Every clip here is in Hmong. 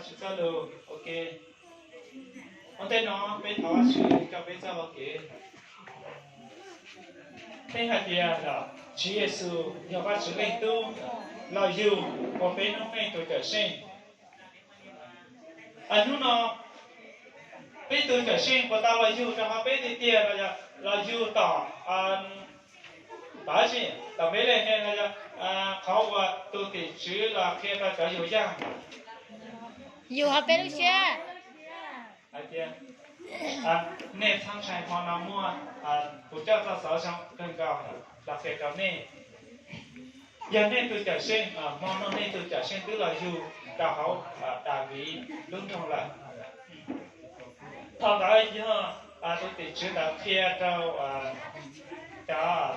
Tsis txoj lus, ok. Ua ntej no peb thov Vajtswv coj peb txoj hau kev. Peb hais tias Tswv Yexus yog Vajtswv Leej Tub los yug ua peb lub neej tus Cawmseej. Hnub no peb tus Cawmseej puas tau los yug rau hauv peb tiag tiag los yog los yug tom, tom, tom Npelehees los yog qhov uas tus tim tswv los qhia rau cov yug yaj? Yug hauv peb lub siab. Hais tias, nej txhob ntshai, hmo no muaj, kuv coj txoj xov zoo kawg nkaus los qhia rau nej. Yog nej tus Cawmseej, hmo no nej tus Cawmseej twb los yug rau hauv Daviv lub nroog lawm. Thaum ntawd yog tus tim tswv ntawd qhia rau cov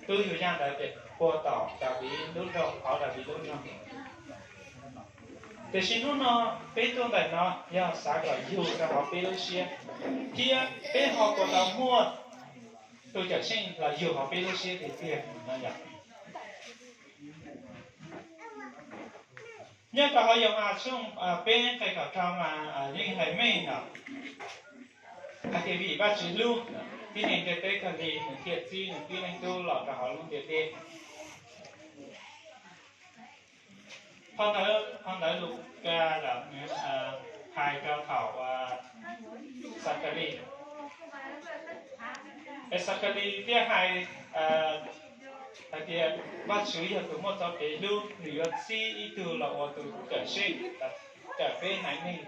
tub yug yaj ntawd tias puag tom Daviv lub nroog, hauv Daviv lub nroog. Tiam sis hnub no peb tuaj ntawm no yog xav kom yug rau hauv peb lub siab, thiab peb ho puas tau muaj tus Cawmseej los yug hauv peb lub siab tiag tiag no yom? Nyob rau hauv Yauhas tshooj peb nqe kaum rau mas yeej hais meej no hais tias vim Vajtswv hlub tib neeg ntiaj teb kawg li, nws thiaj txib nws tib leeg tub los rau hauv lub ntiaj teb. Qhov ntawd, qhov ntawd Lukas nws hais rau thaum Xakhalis, es Xakhalis thiaj hais, hais tias Vajtswv yog tus muaj txoj kev hlub, nws yuav txib ib tug los ua tus Cawmseej, cawm peb haiv neeg.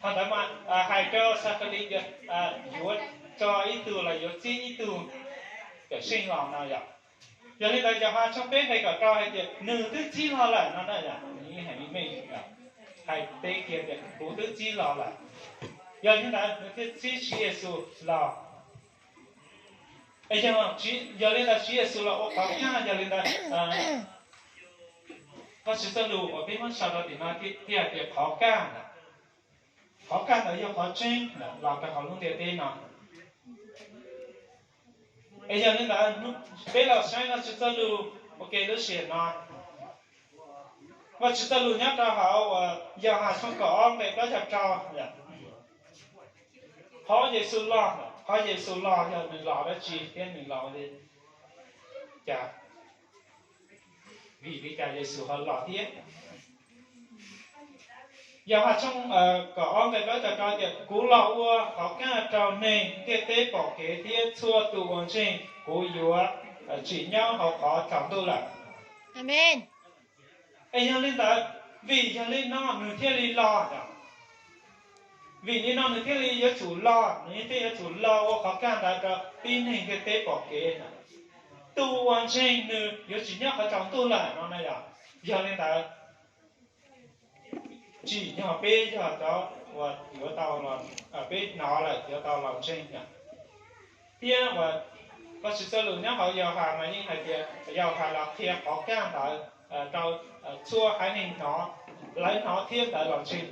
Qhov ntawd mas hais rau Xakhalis tias yuav tso ib tug los yuav txib ib tug Cawmseej los no yom. Yog li ntawd Yauhas tshooj peb nqe kaum rau hais tias nws twb txib los lawm no na yom, nws yeej hais meej meej, hais teb kiag tias kuv twb txib los lawm. Yog li ntawd nws thiaj txib Tswv Yexus los. Es yog, yog li ntawd Tswv Yexus los ua qhov kaj, yog li ntawd Vajtswv txoj lus uas peb muab sau rau tim no thiaj hais tias qhov kaj ntawd, qhov kaj ntawd yog qhov tseeb los rau hauv lub ntiaj teb no. Es yog li ntawd peb los saib Vajtswv txoj lus ua ke lub sij hawm no. Vajtswv txoj lus nyob rau hauv Yauhas tshooj kaum ob nqe plaub caug rau, qhov Yexus los, qhov Yexus los yog nws los dab tsi thiab nws los li cas? Vim li cas Yexus ho los thiab? Yauhas tshooj kaum ob nqe plaub caug rau tias kuv los ua qhov kaj rau neeg ntiaj teb pom kev thiab txhua tus uas ntseeg kuv yuav tsim nyob hauv qhov tsaus ntuj lawm. Es yog li ntawd, vim yog li no nws thiaj li los, vim li no nws thiaj li yuav tsum los, nws thiaj yuav tsum los ua qhov kaj ntawd rau tib neeg ntiaj teb pom kev, tus uas ntseeg nws yuav tsis nyob qhov tsaus ntuj lawm no na yom. Yog li ntawd tsim nyog peb yog cov uas yuav tau, peb hnov lawm yuav tau los ntseeg yom. Thiab uas Vajtswv txoj lus nyob hauv Yauhas mas yeej hais tias Yauhas los qhia qhov kaj ntawd rau txhua haiv neeg hnov, lawv hnov thiab lawv los ntseeg.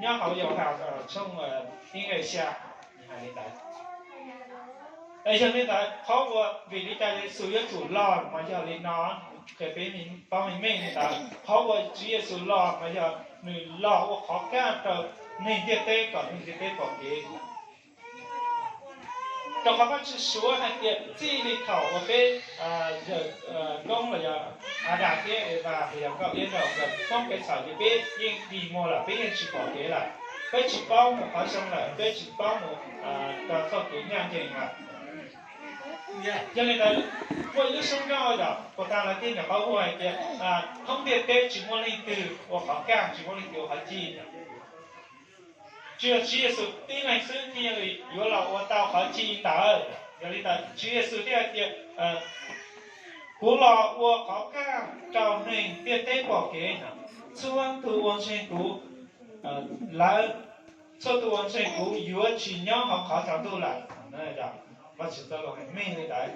Nyob hauv Yauhas tshooj ib nqe xya hais li ntawd. Es yog li ntawd qhov uas vim li cas Yexus yuav tsum los mas yog li no, qhia peb paub meej meej li ntawd, qhov uas Tswv Yexus los mas yog nws los ua qhov kaj rau neeg ntiaj teb kom neeg ntiaj teb pom kev. Rau qhov Vajtswv suav hais tias txij li thaum uas peb yawg koob los yog Adas thiab Evas los yog nkauj iab nraug nkawd poob kev txhaum ces peb yeej dig muag lawm, peb yeej tsis pom kev lawm, peb tsis paub mus qhov zoo lawm, peb tsis paub mus rau txoj kev ncaj ncees lawm. Yog li ntawd, muaj ib lub suab nkauj yog puas tas lawv thiaj nyuam qhuav hu hais tias thoob ntiaj teb tsis muaj leej twg ua qhov kaj, tsis muaj leej twg ua qhov ci. Tsuas yog Tswv Yexus tib leeg xwb thiaj li yuav los ua tau qhov ci ntawd. Yog li ntawd Tswv Yexus thiaj hais tias kuv los ua qhov kaj rau neeg ntiaj teb pom kev, txhua tus uas ntseeg kuv, lawv, txhua tus uas ntseeg kuv yuav tsis nyob hauv qhov tsaus ntuj lawm. Vajtswv txoj lus hais meej li ntawd.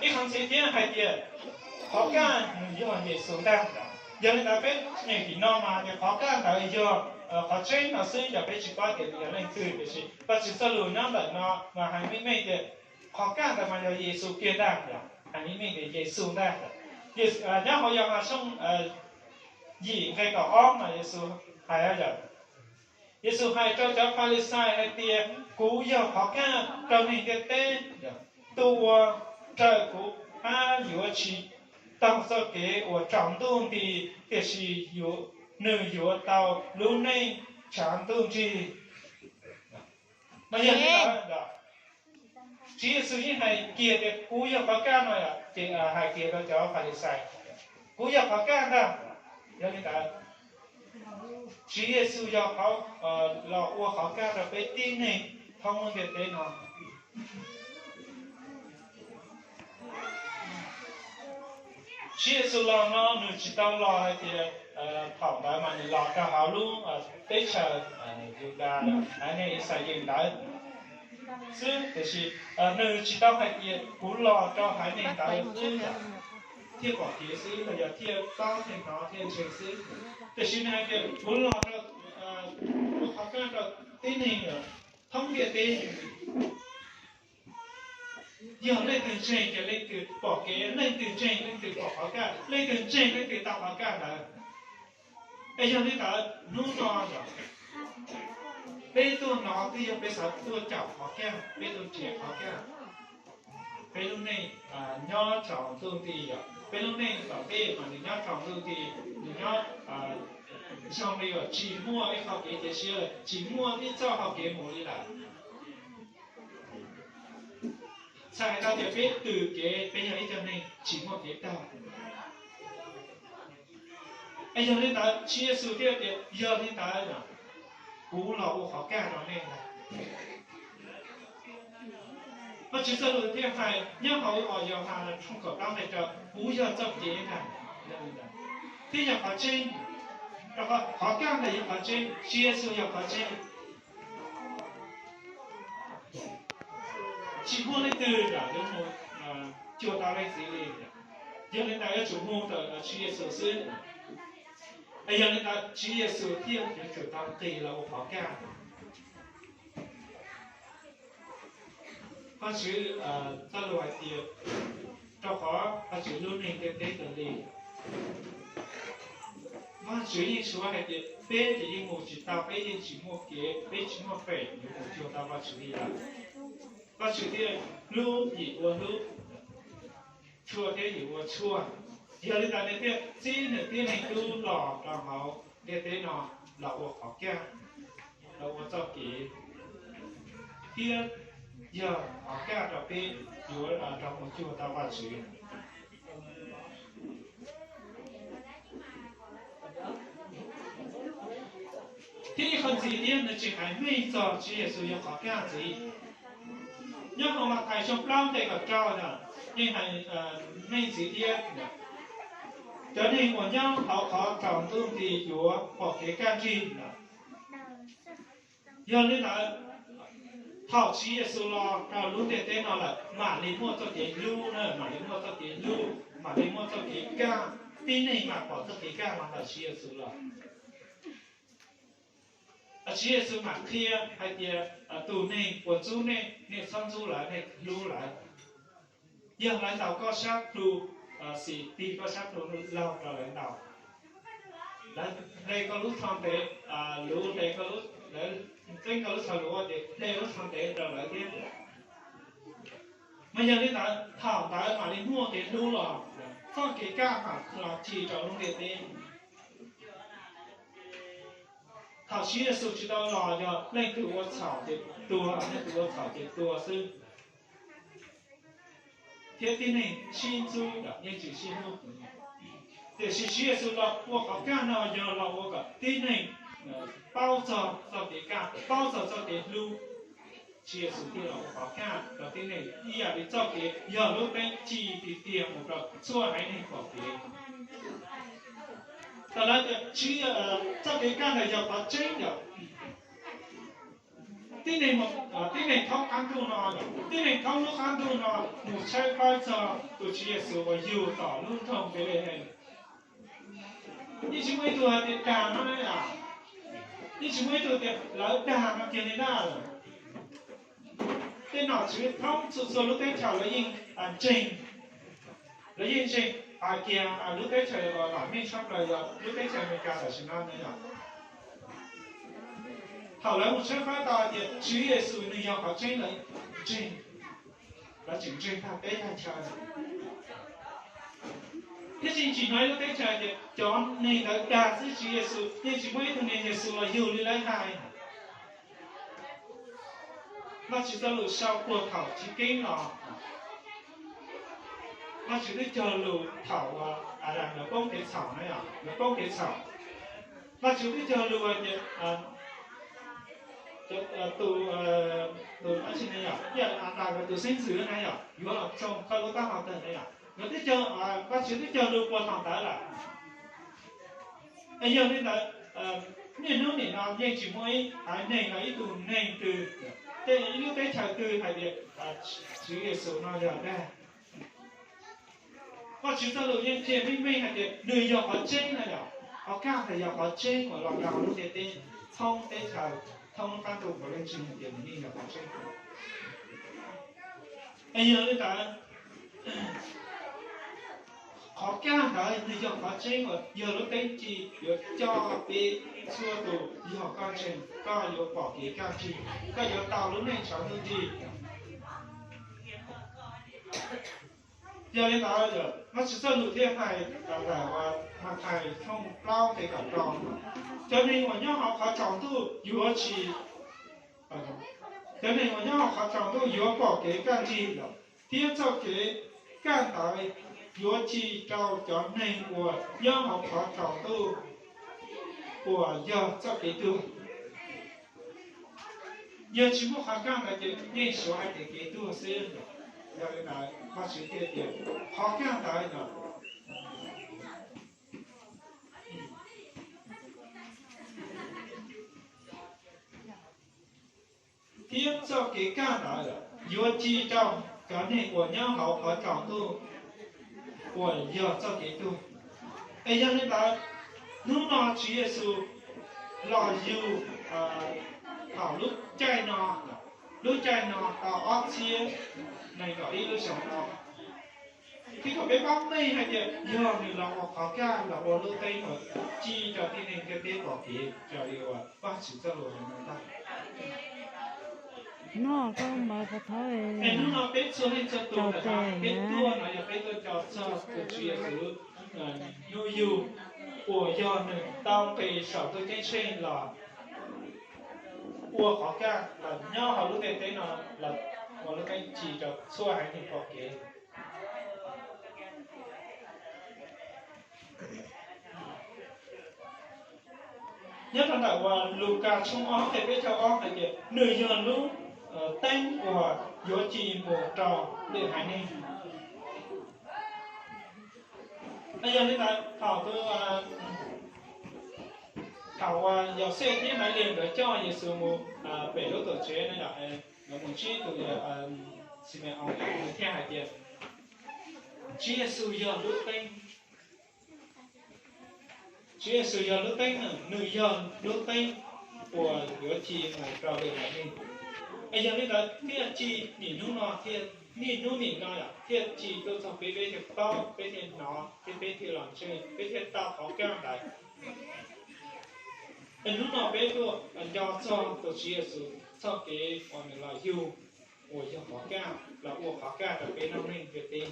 Ib qhov ntxiv thiab hais tias qhov kaj nws yog Yexus ntag. Yog li ntawd peb nyeem tim no mas tias qhov kaj ntawd yog qhov tseeb no xwb, yog peb tsis paub tias nws yog leej twg, tiam sis Vajtswv txoj lus nyob ntawm no mas hais meej meej tias Qhov kaj ntawd mas yog Yexus kiag ntag, yog hais meej meej tias Yexus ntag. Nyob hauv Yauhas tshooj yim nqe kaum ob mas Yexus hais, Yexus hais rau cov Falixais hais tias, kuv yog qhov kaj rau neeg ntiaj teb. Tus uas raws kuv qab yuav tsis taug txoj kev uas tsaus ntuj nti, tiam sis nws yuav tau lub neej tshav ntuj nrig. Mas yog li ntawd, Tswv Yexus yeej hais kiag tias kuv yog qhov kaj no, ces hais kiag rau cov Falixais, kuv yog qhov kaj ntag. Yog li ntawd, Tswv Yexus yog qhov, los ua qhov kaj rau peb tib neeg thoob lub ntiaj teb no. Tswv Yexus los no nws tsis tau los hais tias thaum ntawd mas nws los rau hauv lub teb chaws Yudas, haiv neeg Yixalayees ntawd xwb, tiam sis nws tsis tau hais tias kuv los rau haiv neeg ntawd xwb thiaj pom kev xwb los yog thiaj paub thiaj hnov thiaj ntseeg xwb. Tiam sis nws hais tias kuv los rau, ua qhov kaj rau tib neeg thoob ntiaj teb. Yog leej twg ntseeg ces leej twg pom kev, leej twg ntseeg leej twg pom qhov kaj, leej twg ntseeg leej twg tau qhov kaj ntawd. Es yog li ntawd hnub no yog peb tuaj no twb yog peb xav tuaj caum qhov kaj, peb tuaj nrhiav qhov kaj. Peb lub neej nyob tsaus ntuj nti, yog peb lub neej tom ntej mas nws nyob tsaus ntuj nti, nws nyob zoo li uas tsis muaj ib qho kev cia siab lawm, tsis muaj ib txoj hau kev mus li lawm. Txhais hais tau tias peb tws kev, peb yog ib co neeg tsis muaj kev taug. Es yog li ntawd Tswv Yexus thiaj tias yog li ntawd, kuv los ua qhov kaj rau nej ntag. Vajtswv txoj lus thiaj hais nyob hauv Yauhas tshooj kaum plaub nqe rau, kuv yog txoj kev ntag, thiab yog qhov tseeb. Rau qhov kaj ntawd yog qhov tseeb, Tswv Yexus yog qhov tseeb. Tsis muaj leej twg lam yuav mus cuag tau leej Txiv li. Yog li ntawd yuav tsum mus ntawm Tswv Yexus xwb. Es yog li ntawd Tswv Yexus thiaj yuav tsum tau nqis los ua qhov kaj. Vajtswv txoj lus hais tias, rau qhov Vajtswv hlub neeg ntiaj teb tas li, Vajtswv yeej suav hais tias peb ces yeej mus tsis tau, peb yeej tsis muaj kev, peb tsis muaj feem yuav mus cuag tau Vajtswv li lawm. Vajtswv thiaj hlub yim ua hlub, tshuaj thiab yim ua tshuaj. Yog li ntawd nws thiaj txib nws tib neeg tub los rau hauv ntiaj teb no los ua qhov kaj, los ua txoj kev, thiab yog qhov kaj rau peb yuav rov mus cuag tau Vajtswv. Thiab ib qho ntxiv thiab, nws tseem hais meej txog Tswv Yexus yog qhov kaj ntxiv. Nyob hauv Mathais tshooj plaub nqe kaum rau no yeej hais meej ntxiv thiab, cov neeg uas nyob hauv qhov tsaus ntuj nti yuav pom kev kaj nrig no. Yog li ntawd, thaum Tswv Yexus los rau lub ntiaj teb no lawm mam li muaj txoj kev hlub na, mam li muaj txoj kev hlub, mam li muaj txoj kev kaj, tib neeg mam pom txoj kev kaj los ntawm Tswv Yexus los. Tswv Yexus mam qhia hais tias, tus neeg uas ntxub nej, nej txhob ntxub lawv, nej hlub lawv. Yog lawv ntaus koj sab plhu, xim tig koj sab plhu laug rau lawv ntaus. Lawv hle koj lub tsho ntev, luv hle koj, lawv txeeb koj lub tsho luv ces hle lub tsho ntev rau lawv thiab. Mas yog li ntawd thaum ntawd mam li muaj kev hlub los, txoj kev kaj mam los ci rau lub ntiaj teb. Thaum Tswv Yexus tsis tau los yog leej twg ua txhaum ces tuag, leej twg ua txhaum ces tuag xwb, thiab tib neeg sib ntxub yeej tsis sib hlub. Tiam sis Tswv Yexus los ua qhov kaj no yog los ua kom tib neeg paub txog txoj kev kaj, paub txog txoj kev hlub. Tswv Yexus thiaj los ua qhov kaj rau tib neeg ib yam li txoj kev yog lub teeb ci tiag tiag mus rau txhua haiv neeg pom kev. Tam sim no tias txoj kev kaj ntawd yog qhov tseeb yom. Tib neeg, tib neeg thoob qab ntuj no, tib neeg thoob lub qab ntuj no mus tshawb fawb txog tus Tswv Yexus uas yug tom lub nroog Npelehees. Yeej tsis muaj ib tug hais tias dag no ne, yeej tsis muaj ib tug tias lawv dag no kiag li na. tej nom tswv thoob txhua txhua lub teb chaws lawv yeej ntseeg, lawv yeej ntseeg hais tias lub teb chaws uas vam meej tshaj plaws yog lub teb chaws Amelikas tam sim no no yog. Thaum lawv mus tshawb fawb tau hais tias Tswv Yexus nws yog qhov tseeb lawv ntseeg, lawv tseem ntseeg tag teb tag chaw. Thiab tsis tsim nyog ib lub teb chaws tias cov neeg ntawd dag xwb, Tswv Yexus yeej tsis muaj ib tug neeg Yexus los yug li lawv hais. Vajtswv txoj lus sau puag thaum chiv keeb los, Vajtswv twb cog lus thaum uas Adas lawv poob kev txhaum na yom, lawv poob kev txhaum. Vajtswv twb cog lus tias tus, tus dab tsi ne yom, Adas lawv tus xeeb ntxwv na yom, yuav los tsoo koj lub taub hau tawg na yom. Nkawd twb cog, Vajtswv twb cog lus puag thaum ntawd lawm. Es yog li ntawd, niaj hnub nim no yeej tsis muaj ib haiv neeg los ib tug neeg twg, tej ib lub teb chaws twg hais tias Tswv Yexus no yog dag. Vajtswv txoj lus yeej qhia meej meej hais tias nws yog qhov tseeb na yom, qhov kaj ntawd yog qhov tseeb uas los rau lub ntiaj teb, thoob teb chaws, thoob lub qab ntuj puav leej ntseeg hais tias nws yeej yog qhov tseeb. Es yog li ntawd, qhov kaj ntawd nws yog qhov tseeb uas yog lub teeb ci yuav coj peb txhua tus, yog koj ntseeg koj yuav pom kev kaj nrig, koj yuav tau lub neej tsaus ntuj nrig. Yog li ntawd, Vajtswv txoj lus thiaj hais tawm Mathais tshooj plaub nqe kaum rau, cov neeg uas nyob hauv qhov tsaus ntuj yuav tsis, cov neeg uas nyob hauv qhov tsaus ntuj yuav pom kev kaj nrig lawm, thiab txoj kev kaj ntawd yuav ci rau cov neeg uas nyob hauv qhov tsaus ntuj uas yog txoj kev tuag. Yog tsis muaj qhov kaj ntawd ces yeej suav hais tias kev tuag xwb. Yog li ntawd Vajtswv thiaj tias qhov kaj ntawd no thiab txoj kev kaj ntawd yuav ci rau cov neeg uas nyob hauv qhov tsaus ntuj uas yog txoj kev tuag. Es yog li ntawd, hnub no Tswv Yexus los yug thaum lub caij no, lub caij no tau ob txhiab nees nkaum ib lub xyoo no, thiab kom peb paub meej hais tias yog nws los ua qhov kaj los ua lub teeb uas ci rau tib neeg ntiaj teb pom kev raws li uas Vajtswv txoj lus hais no ntag. Es hnub no peb txhua leej txhua tus ntawm no peb tuaj no yog peb tuaj rau txog tus Tswv Yexus hnub yug uas yog nws tau nqis saum ntuj ceeb tsheej los ua qhov kaj los nyob hauv lub ntiaj teb no los ua lub teeb ci rau txhua haiv neeg pom kev. Nyob rau ntawm uas Lukas tshooj ob nqe peb caug ob hais tias nws yog lub teeb uas yuav ci mus rau lwm haiv neeg. Yog li ntawd thaum, thaum uas Yauxej thiab Malis nkawd coj Yexus mus pem lub tuam tsev no yom, nkawd mus ntsib tus Xime-oos, nws thiaj hais tias Tswv Yexus yog lub teeb. Tswv Yexus yog lub teeb, nws yog lub teeb uas yuav ci mus rau lwm haiv neeg. Es yog li ntawd thiaj ci nim hnub no, niaj hnub nim no yom, thiaj ci tuaj txog peb, peb thiaj paub, peb thiaj hnov, thiab peb thiaj los ntseeg, peb thiaj tau qhov kaj ntawd. Es hnub no peb tuaj nco txog tus Tswv Yexus txoj kev uas nws los yug uas yog qhov kaj, los ua qhov kaj rau peb noob neej ntiaj teb.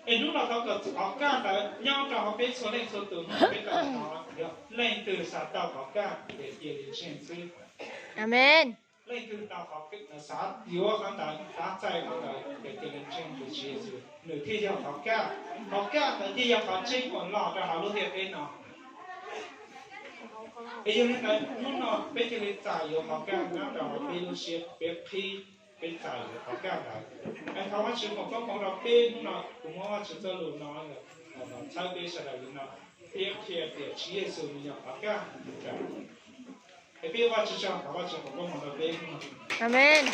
Es hnub no thov kom qhov kaj ntawd nyob rau hauv peb txhua leej txhua tus, hnub no peb tau hnov yog leej twg xav tau qhov kaj ces cia li ntseeg xwb. Amees. Leej twg tau qhov, xav yuav qhov ntawd, xav txais qhov ntawd ces cia li ntseeg tus Tswv Yexus, nws thiaj yog qhov kaj. Qhov kaj ntawd thiaj yog qhov tseeb uas los rau hauv lub ntiaj teb no. Es yog li ntawd hnub no peb cia li txais yuav qhov kaj nyob rau hauv peb lub siab, peb qhib, peb txais yuav qhov kaj ntawd. Es thov Vajtswv foom koob hmoov rau peb hnub no, kuv muab Vajtswv txoj lus no txhawb peb sawv daws li no, thiab qhia tias Tswv Yexus nws yog qhov kaj. Es peb ua Vajtswv tsaug, thov Vajtswv foom koob hmoov rau peb hnub no. Amees.